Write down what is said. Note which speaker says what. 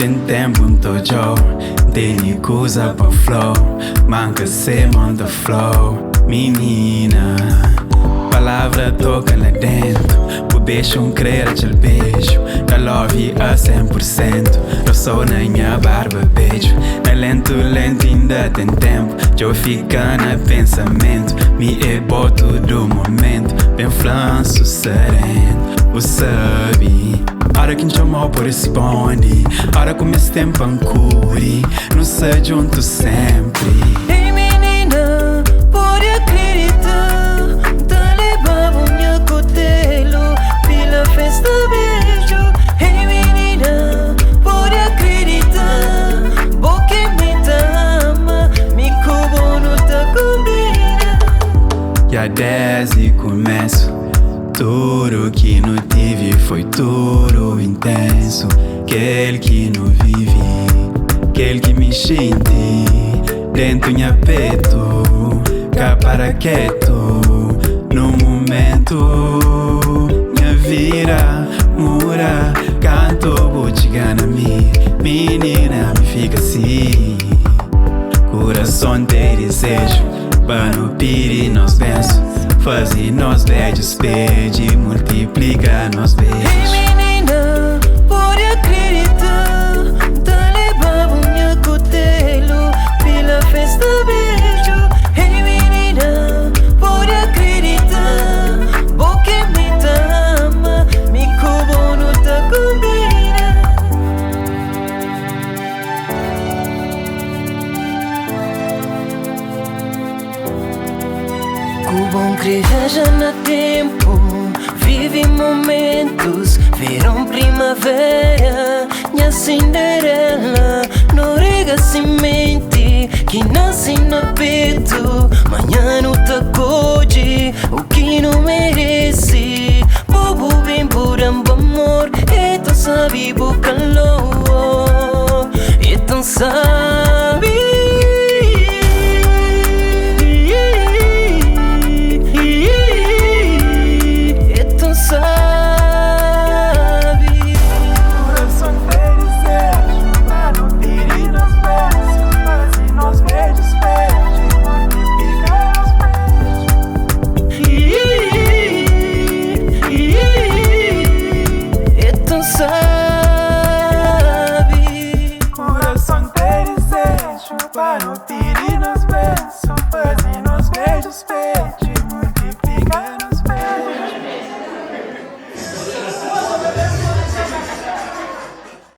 Speaker 1: Tem tempo N ta odja-u, N tene kuza pa fla-u, ma N ka se ma N ta fla-u, minina. Palavra toka la dentu, bu bexu N kre da txel beju, da love a 100%, rosa-u na nha barba bedju, na lentu lentu inda ten tempu, dja-u fika na pensamentu, mi é bo tudu momentu, ben fla-m su serenu, bu sabe. Ora ki N txoma-u bu risponde, ora ku meste pa N kuri, nu sta djuntu senpri.
Speaker 2: Ei minina, pode akredita, N ta leba-bu nha kutelu pila festa beju. Ei minina, pode akredita, bo ki mi ta ama, mi ku bo nu ta konbina.
Speaker 1: Ja desdi kumesu, tudu ki nu tive foi tudu intensu. Kel ki nu vive, kel ki mi xinti dentu nha petu, ka para ketu nu mumentu. Nha vida muda kantu bu txiga na mi, minina mi fika si. Kurason ten dizeju pa nu pidi nos bensu, faze nos bedju spedju i multiplika nos
Speaker 2: Ei
Speaker 1: beju.
Speaker 2: minina, pode akredita, N ta leba-bu nha kutelu pila festa beju. Ei minina, pode akredita, bo ki mi ta ama, mi ku bo nu ta konbina. Ku bo N kre viaja na tempu, vive momentus, veron, primavera, nha Cinderela, no rega simenti ki nasi na petu, manhã nu ta kodje u ki nu merese. Bo bu ben bu da-m bu amor, é tão sabi bu kalor, é tão sabi.